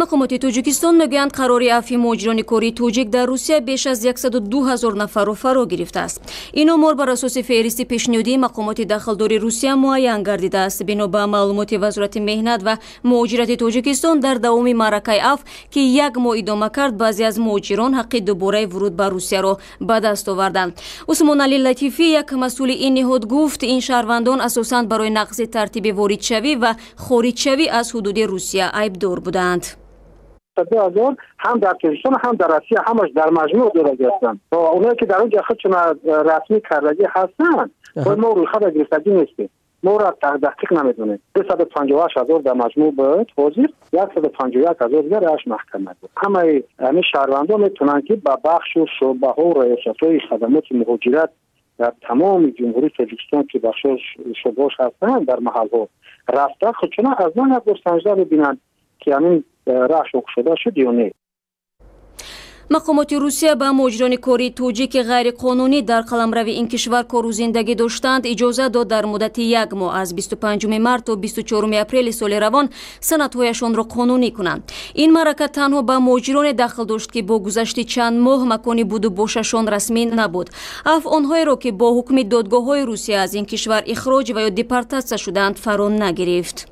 Мақомоти Тоҷикистон мегӯянд, қарори афви муҳоҷирони кории тоҷик дар Русия беш аз 102 ҳазор нафарро фаро гирифтааст. Ин омор бар асоси феҳристи пешниҳодии мақомоти дахлдори Русия муайян гардидааст. Бино ба маълумоти Вазорати меҳнат ва муҳоҷирати Тоҷикистон, дар давоми маъракаи афв, ки як моҳ идома кард, баъзе аз муҳоҷирон ҳаққи дубораи вуруд ба Русияро ба даст оварданд. Усмоналӣ Латифӣ, як масъули ин ниҳод, гуфт, ин шаҳрвандон асосан барои нақзи тартиби воридшавӣ ва хориҷшавӣ аз ҳудуди Русия айбдор буданд. 2000 ҳам дар Тоҷикистон, ҳам дар Россия, ҳамаш дар маҷмӯъ дораги ҳастанд. Оное ки дар он ҷо худшона расмӣ кардагӣ ҳастанд, мо рӯйхата гирифтагӣ нестем, моро дақиқ намедонем. 258 000 дар маҷмӯъ буд, ҳозир 151 000 дигар рааш маҳкама буд. Ҳамаи ҳамин шаҳрвандон метавонанд, ки ба бахшу шӯъбаҳо, раёсатҳои хадамоти муҳоҷират дар тамоми Ҷумҳурии Тоҷикистон, ки бахшо шӯъбаҳош ҳастанд, дар маҳалҳо рафта, худшона аз ман як бор санҷида бибинанд, ки ҳамин раҳшон кушода шуд ё не. Мақомоти Русия ба муҳоҷирони кории тоҷик, ки ғайриқонунӣ дар қаламрави ин кишвар кору зиндагӣ доштанд, иҷоза дод дар муддати як моҳ, аз 25 март то 24 апрели соли равон, санадҳояшонро қонунӣ кунанд. Ин маърака танҳо ба муҳоҷироне дахл дошт, ки бо гузашти чанд моҳ макони будубошашон расмӣ набуд. Афв онҳоеро, ки бо ҳукми додгоҳҳои Русия аз ин кишвар ихроҷ ва ё депортатсия шудаанд, фаро нагирифт.